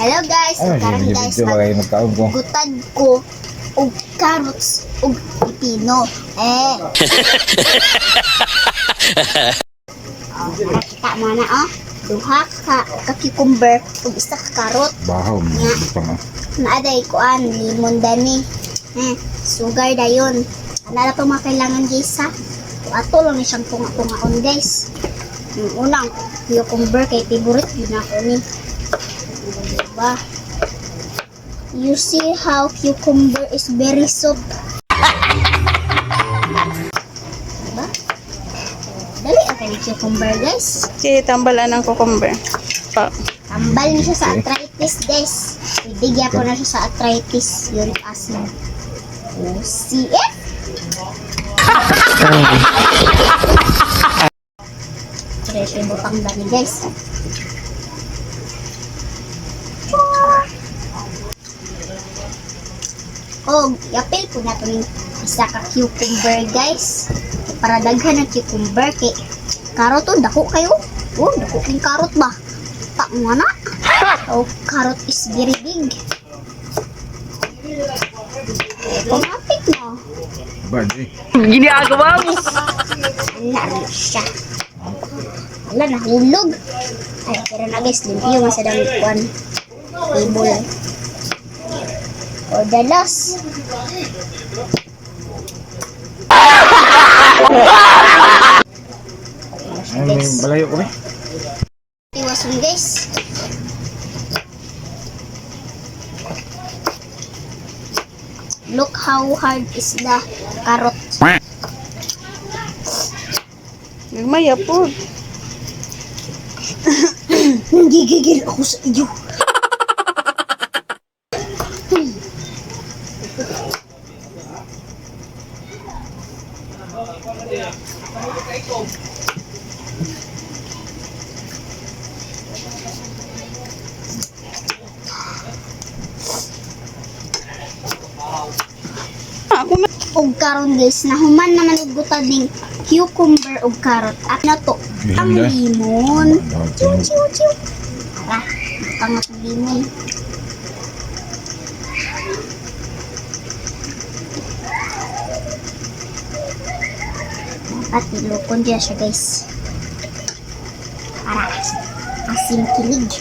Hello guys, Ay, karon guys, video ba kayo magkaon ko? gutad ko og carrots og pipino. Eh. Oh, nakita mo na oh. Duha ka cucumber ug isa ka carrot. Bahaw, Nga. butang ah. Naaday kuan limon dani. Eh, sugar dayon. Alala pa mga kailangan guys ha. Ato lang ni siyang tunga-tungaon guys. Yung unang cucumber kay favorite yun ako ni. Diba? You see how cucumber is very soft. Diba? Dali ang kanyang cucumber guys. Sige, tambalan ng cucumber. Pa. Tambal ni siya sa Okay. arthritis, guys. Pwede gyapon na siya sa arthritis, uric acid. O, CF? Fresh yung butang dani, guys. O, yapil po na ito isa ka cucumber, guys. Para daghan ng cucumber, kay karot, oh, dako kayo. Oh, dako king karot ba? Ta mo na. Oh, carrot is very big. Automatic no. Ba, di. Ginagawa mo. Ala rin siya. Ala, nahulog. Ay, pero na guys, limpyo nga sa damit kuan. Table. O, the last. Ay, may balayo ko eh. Iwasan guys. Look how hard is the carrot. Gagmaya po. Nanggigigil ako sa iyo. Ako na. Og karon guys, nahuman naman og gutad ning cucumber og carrot. At na to, ang Ganda. limon. Chiu, Dati. chiu, chiu. Tara, butang atong limon. Dapat nilukon dyan siya guys. Para asin kilig.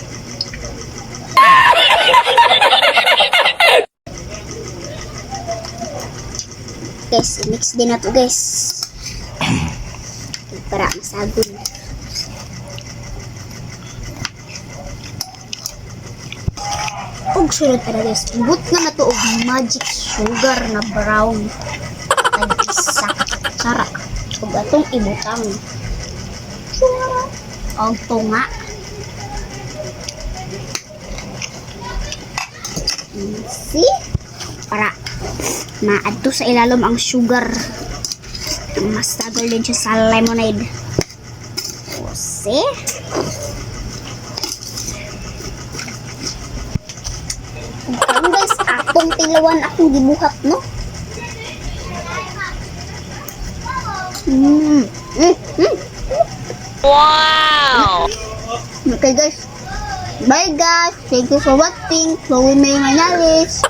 Guys, i-mix din na to guys. Para masagol. Og sunod para guys, but na to og magic sugar na brown. Tag isa ka kutsara. Ug atong ibutang. Sugar. Og tunga. See? Para maadto sa ilalom ang sugar. Masagol din siya sa lemonade. O, see? Ug karon guys, atong tilawan akong gibuhat, no? Wow! Okay guys. Bye guys. Thank you for watching. Chloe May Manales.